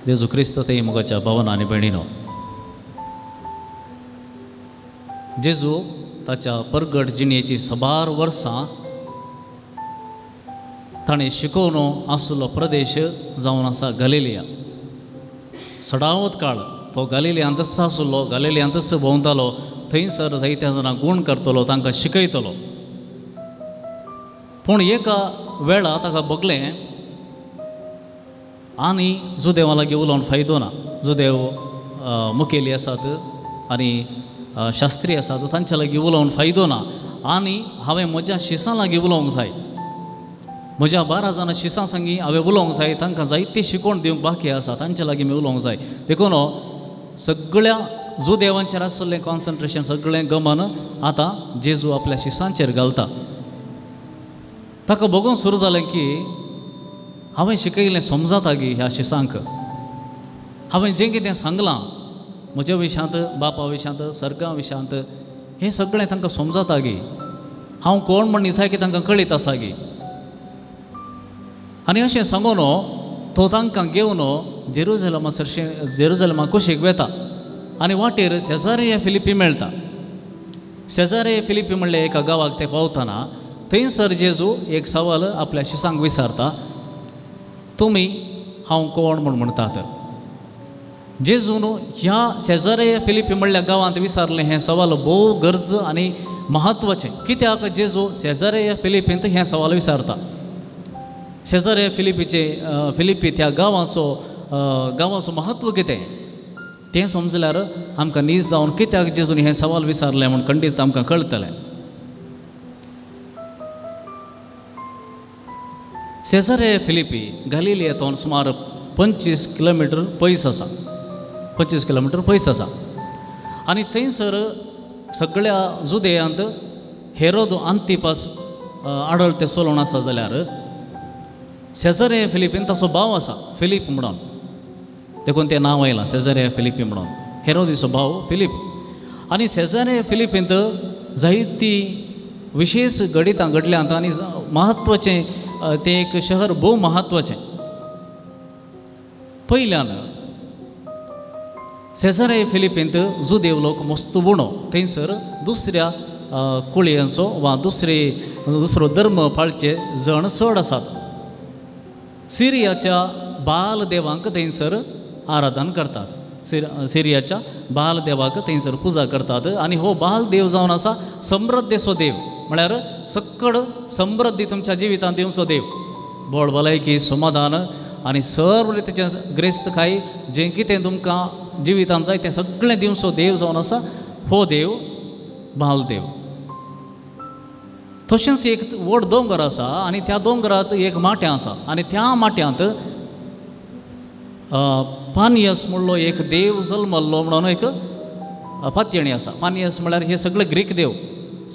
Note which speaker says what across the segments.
Speaker 1: जेजू क्रिस्त ते मोगाच्या भावना आनी भयणीनो, जेजू ताच्या परगट जिणेची सबार वर्सां ताणें शिकोवन आशिल्लो प्रदेश जावन आसा गलिलिया. सडावत काळ तो गलिलियांतच आशिल्लो, गलिलियांतच भोंवतालो, थंयसर जायत्या जाणां गूण करतलो, तांकां शिकयतलो. पूण एका वेळा ताका भोगलें आनी जुदेवा लागीं उलोवन फायदो ना. जुदेव मुखेली आसात आनी शास्त्री आसात, तांच्या लागीं उलोवन फायदो ना आनी हांवें म्हज्या शिसां लागीं उलोवंक जाय, म्हज्या 12 जाणां शिसां संगी हांवें उलोवंक जाय, तांकां जायती शिकवण दिवंक बाकी आसा, तांच्या लागीं मी उलोवंक जाय. देखून सगळ्या जुदेवांचेर आशिल्लें कॉन्सन्ट्रेशन, सगळें गमन आतां जेजू आपल्या शिसांचेर घालता. ताका बघून सुरू जालें की हांवें शिकयलें समजाता गी ह्या शिसांक, हांवें जें कितें सांगलां म्हज्या विशयांत, बापा विशयांत, सर्गा विशयांत, हें सगळें तांकां समजाता गी, हांव कोण म्हण निजायकी तांकां कळीत आसा गी. आनी अशें सांगून तो तांकां घेवन जेरुजलमा सरशें जेरुजलमा कुशीक वेता आनी वाटेर सेजारिया फिलिपी मेळटा. सेजारिया फिलिपी म्हणल्यार एका गांवाक ते पावतना थंयसर जेजू एक सवाल आपल्या शिसांक विचारता, तुमी हांव कोण म्हूण म्हणटात. जेजून ह्या सेजारिया फिलिपी म्हणल्या गांवांत विचारलें हें सवाल भोव गरज आनी म्हत्वाचें. कित्याक जेजू सेजारिया फिलिपींत हें सवाल विचारता? सेजारिया फिलिपीचे फिलिपी त्या गांवाचो गांवाचो म्हत्व कितें तें समजल्यार आमकां नीज जावन कित्याक जेजून हें सवाल विचारलें म्हूण खंडीत आमकां कळटलें. सेजारिया फिलिपी गलिलियेंतून सुमार 25 किलोमिटर पयस आसा, 25 किलोमिटर पयस आसा. आनी थंयसर सगळ्या जुदेयांत हेरोद आंतिपास आडळ ते चलोवन आसा जाल्यार सेजारिया फिलिपीन ताचो भाव आसा फिलीप म्हणून, देखून तें नांव आयलां सेजारिया फिलिपी म्हणून, हेरोदीचो भाव फिलीप. आनी सेजारिया फिलिपींत जायती विशेश घडितां घडल्यांत आनी म्हत्वाचें तें एक शहर भोव म्हत्वाचें. पयल्यान सेजारिया फिलिपींत जुदेव लोक मस्त उणो, थंयसर दुसऱ्या कुळयांचो वा दुसरो धर्म पाळचे जण चड आसात. सिरियाच्या बाल देवांक थंयसर आराधन करतात, सिरियाच्या बाल देवाक थंयसर पुजा करतात. आनी हो बाल देव जावन आसा समृद्धेचो देव, म्हळ्यार सक्कड समृद्धी तुमच्या जिवितांत दिवचो देव, बोळ भलायकी, समाधान आनी सर्व रितीचें ग्रेस्तकाय जें कितें तुमकां जिवितांत जाय तें सगळें दिवचो देव जावन आसा हो देव बाल देव. तशेंच एक व्हड दोंगर आसा आनी त्या दोंगरांत एक माट्यां आसा आनी त्या माट्यांत पानियस म्हणलो एक देव जल्मल्लो म्हणून एक पातयणी आसा. पानियस म्हळ्यार हे सगळे ग्रीक देव,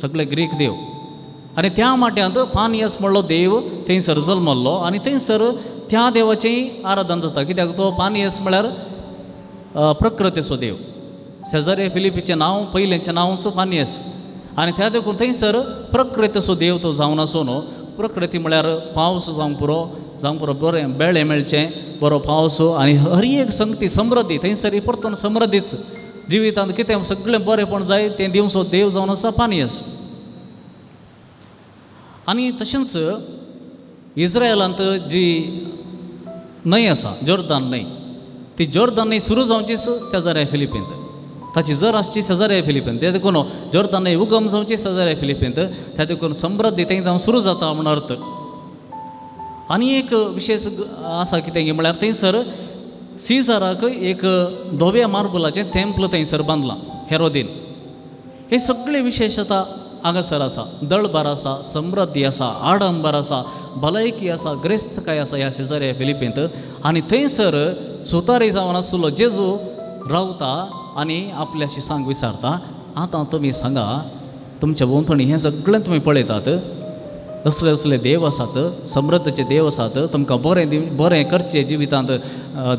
Speaker 1: सगळे ग्रीक देव. आनी त्या माट्यांत पानियस म्हणलो देव थंयसर जल्मल्लो आनी थंयसर त्या देवाचें आराधन जाता. कित्याक तो पानियस म्हळ्यार प्रकृतीचो देव. सेजारिया फिलिपीचें नांव पयलेंचें नांवच पानियस आनी त्या देखून थंयसर प्रकृतीचो देव तो जावन आसून, प्रकृती म्हळ्यार पावस जावंक पुरो, जावंक पुरो बरें बेळें मेळचें, बरो पावस आनी हर एक संगती समृद्धी थंयसर परतून समृद्धीच जिवितांत कितें सगळें बरेंपण जाय तें दिवचो देव जावन आसा पानियस. आनी तशेंच इस्रायलांत जी न्हंय आसा जोर्दान न्हंय, ती जोर्दान न्हंय सुरू जावचीच सेजारिया फिलिपींत, ताची जर आसची सेजारिया फिलिपींत, ते देखून जोर्दान न्हंय उगम जावची सेजारिया फिलिपींत, त्या देखून समृद्धी थंय जावन सुरू जाता म्हूण अर्थ. आनी एक विशेश आसा कितें म्हळ्यार थंयसर सीजराक एक धव्या मार्बलाचें तेंपल थंयसर बांदलां हेरोदीन. हे सगळे विशेशता हांगासर आसा, दळबार आसा, समृद्धी आसा, आडंबर आसा, भलायकी आसा, ग्रेस्तकाय आसा ह्या सेजारिया फिलिपींत. आनी थंयसर सुतारी जावन आशिल्लो जेजू रावता आनी आपल्या शिसांक विचारता, आतां तुमी सांगा तुमच्या भोंवतणी हें सगळें तुमी पळयतात, असले असले देव आसात, समृद्धीचे देव आसात, तुमकां बरें बरें करचें जिवितांत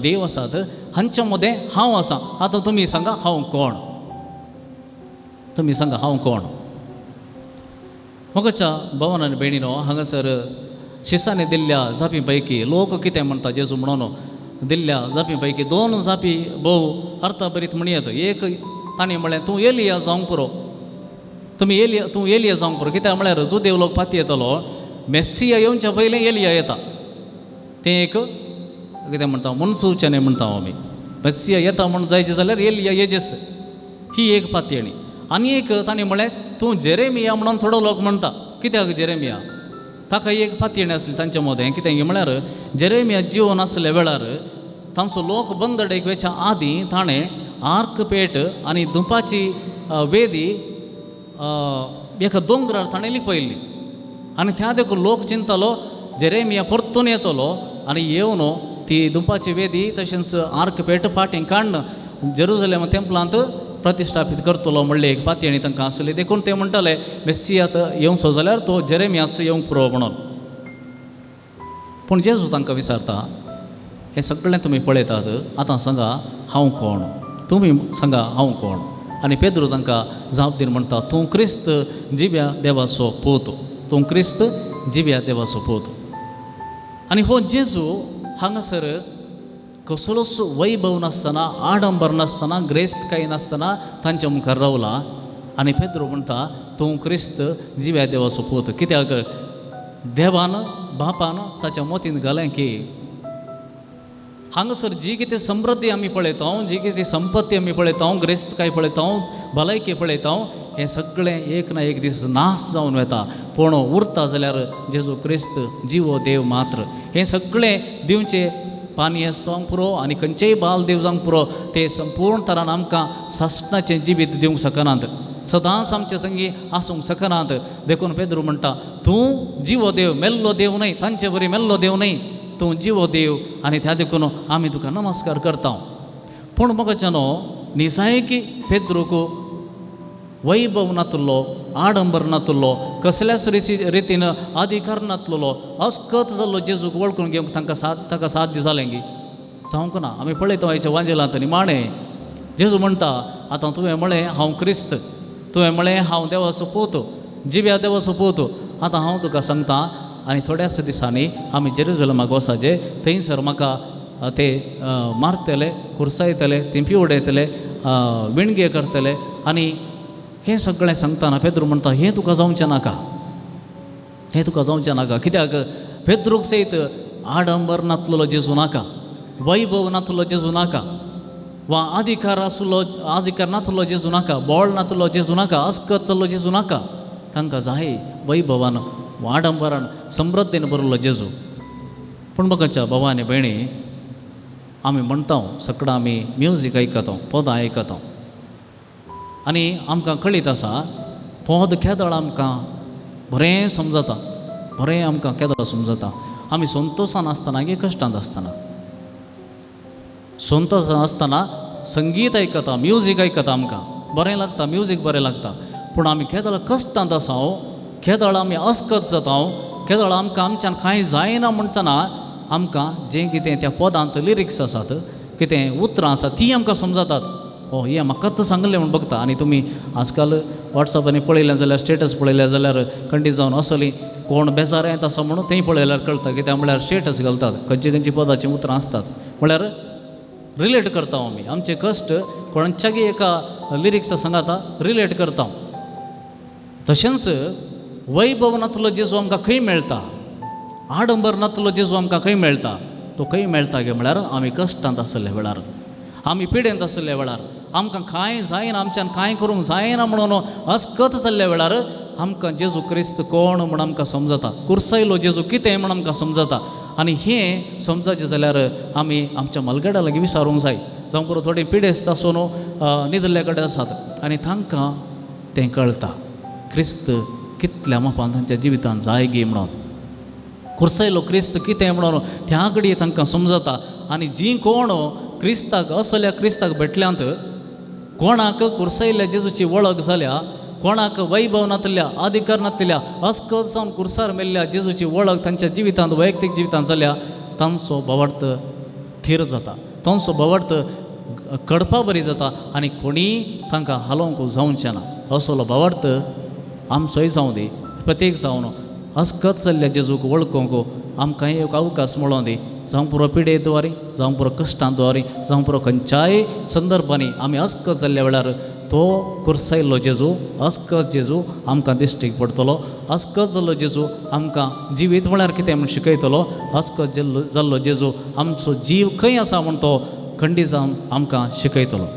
Speaker 1: देव आसात, हांच्या मदें हांव आसा, आतां तुमी सांगा हांव कोण, तुमी सांगा हांव कोण. मोगाच्या भवन आनी भयणीनो, हांगासर शिसांनी दिल्ल्या जापी पैकी लोक कितें म्हणटा जेजू म्हणून दिल्ल्या जापी पैकी दोन जापी भोव अर्थभरीत म्हणयत. एक तांणी म्हणलें तूं एलिया जावंक पुरो, तुमी एलिया, तूं एलिया जावंक पुरो. कित्याक म्हळ्यार जुदेव लोक पाती येतलो मेस्सिया येवच्या पयलीं एलिया येता. तें एक कितें म्हणटा मुनसूचने म्हणटा आमी, मेस्सिया येता म्हूण जायचें जाल्यार एलिया येजेस, ही एक पातयेणी. आनी एक तांणी म्हणलें तूं जेरेमिया म्हणून थोडो लोक म्हणटा. कित्याक जेरेमिया? ताका एक पातयेणी आसली तांच्या मदें. कितें म्हळ्यार जेरेमिया जिवन आसल्या वेळार तांचो लोक बंदडेक वेच्या आदीं ताणें आर्क पेट आनी धुपाची वेदी एका दोंगरार ताणें लिपयल्ली. आनी त्या देखून लोक चिंततालो जेरेमिया परतून येतलो आनी येवन ती धुपाची वेदी तशेंच आर्क पेट फाटीं काडून जेरुजलेम तेंपलांत प्रतिश्ठापीत करतलो म्हणले एक पातयेणी तांकां आसली. देखून ते म्हणटाले मेस्सियात येवचो जाल्यार तो जेरेमियाच येवंक पुरो म्हणून. पूण जेजू तांकां विचारता हें सगळें तुमी पळयतात, आतां सांगा हांव कोण, तुमी सांगा हांव कोण. आनी पेद्रू तांकां जाप दिवन म्हणटा तूं क्रिस्त जिव्या देवाचो पूत, तूं क्रिस्त जिव्या देवाचो पूत. आनी हो जेजू हांगासर कसलोच वैभव नासतना, आडंबर नासतना, ग्रेस्तकाय नासतना तांच्या मुखार रावला. आनी पेद्रू म्हणटा तूं क्रिस्त जिव्या देवाचो पूत. कित्याक देवान बापान ताच्या मोतीन घालें की हांगासर जी कितें समृद्धी आमी पळयता, जी कितें संपत्ती आमी पळयता, ग्रेस्तकाय पळयता, भलायकी पळयता, हें सगळें एक ना एक दीस नाश जावन वता. पूण उरता जाल्यार जेजू क्रिस्त जिवो देव मात्र. हें सगळें दिवचें पानयेस जावंक पुरो आनी खंयचेय बाल देव जावंक पुरो, ते संपूर्ण तरान आमकां सासणाचें जिवीत दिवंक शकनात, सदांच आमचे संगी आसूंक शकनात. देखून पेद्रू म्हणटा तूं जिवो देव, मेल्लो देव न्हय, तांचे बरी मेल्लो देव न्हय, तूं जिवो देव आनी त्या देखून आमी तुका नमस्कार करता. पूण मोगाच्यानो निजायकी पेद्रूक वैभव नातलो, आडंबर नातलो, कसल्याच रितीन अधिकार नातलो, अस्कत जाल्लो जेजूक वळखून घेवंक तांकां साथ ताका साध्य जालें गी जावंक ना. आमी पळयता हाच्या वांजेलांत निमाणें जेजू म्हणटा आतां तुवें म्हळें हांव क्रिस्त, तुवें म्हळें हांव देवाचो पूत, जिव्या देवाचो पूत, आतां हांव तुका सांगता आनी थोड्याच दिसांनी आमी जेरुजलमाक वचाचें, थंयसर म्हाका ते मारतले, कुर्सायतले, तेंपी उडयतले, विणगे करतले. आनी हें सगळें सांगतना पेद्रू म्हणटा हें तुका जावचें नाका, हें तुका जावचें नाका. कित्याक पेद्रूक सयत आडंबर नातलेलो जेजू नाका, वैभव नातलो जेजू नाका, वा अधिकार आसलो अधिकार नातलो जेजू नाका, बोळ नातलो जेजू नाका, अस्कत चल्लो जेजू नाका. तांकां जाय वैभवान, आडंबरान, समृद्धीन भरलो जेजू. पूण मोगाच्या भावा आनी भयणी, आमी म्हणटा सगळां आमी म्युजीक आयकता, पदां आयकता आनी आमकां कळीत आसा पद केदळ आमकां बरें समजता, बरें आमकां केदळ समजता. आमी संतोशान आसतना की कश्टांत आसतना, संतोशान आसतना संगीत आयकता, म्युजीक आयकता, आमकां बरें लागता, म्युजीक बरें लागता. पूण आमी केदळ कश्टांत आसा, केदळ आमी अस्कत जाता, केदळ आमकां आमच्यान कांय जायना म्हणटना आमकां जें कितें त्या पदांत लिरिक्स आसात, कितें उतरां आसात, तीं आमकां समजतात. ओ हें म्हाकाच सांगलें म्हूण बघता. आनी तुमी आजकाल वॉट्सॅपांनी पळयलें जाल्यार, स्टेटस पळयलें जाल्यार खंडीत जावन असली कोण बेजार येत आसा म्हणून तें पळयल्यार कळटा. कित्याक म्हळ्यार स्टेटस घालतात, खंयची खंयची पदाचीं उतरां आसतात, म्हळ्यार रिलेट करता आमी आमचे कश्ट कोणाच्यागी एका लिरिक्सा सांगाता रिलेट करता. तशेंच वैभव नातलो जेजू आमकां खंय मेळटा, आडंबर नातलो जेजू आमकां खंय मेळटा, तो खंय मेळटा गे म्हळ्यार आमी कश्टांत आसले वेळार, आमी पिडेंत आसले वेळार, आमकां कांय जायना, आमच्यान कांय करूंक जायना म्हणून अस्कत जाल्ल्या वेळार आमकां जेजू क्रिस्त कोण म्हूण आमकां समजता, कुर्सायलो जेजू कितें म्हूण आमकां समजता. आनी हें समजायचें जाल्यार आमी आमच्या मलगड्या लागीं विचारूंक जाय. जावं पुरो थोडे पिडेस्त आसून न्हिदल्ले कडेन आसात आनी तांकां तें कळटा क्रिस्त कितल्या मापान तांच्या जिवितांत जाय गी म्हणून, कुर्सायलो क्रिस्त कितें म्हणून त्या घडये तांकां समजता. आनी जीं कोण क्रिस्ताक असल्या क्रिस्ताक भेटल्यांत, कोणाक कुर्सायल्ल्या जेजूची वळख जाल्या, कोणाक वैभव नातल्या, अधिकार नातल्या, अस्कत जावन कुर्सार मेल्ल्या जेजूची वळख तांच्या जिवितांत, वैयक्तीक जिवितांत जाल्या, तांचो भावार्थ थीर जाता, तांचो भावार्थ कडपा बरी जाता आनी कोणीय तांकां हालोवंक जावचें ना. असलो भावार्थ आमचोय जावं दी, प्रत्येक जावन अस्कत जाल्ल्या जेजूक वळखूंक आमकां एक अवकाश मेळों दी. जावं पुरो पिडे द्वारे, जावं पुरो कश्टां द्वारे, जावं पुरो खंयच्याय संदर्भांनी आमी अस्कत जाल्ल्या वेळार तो कुर्सायल्लो जेजू, अस्कत जेजू आमकां दिश्टीक पडटलो. अस्कत जाल्लो जेजू आमकां जिवीत म्हळ्यार कितें म्हूण शिकयतलो. अस्कत जाल्लो जेजू आमचो जीव खंय आसा म्हूण तो खंडीत जावन आमकां शिकयतलो.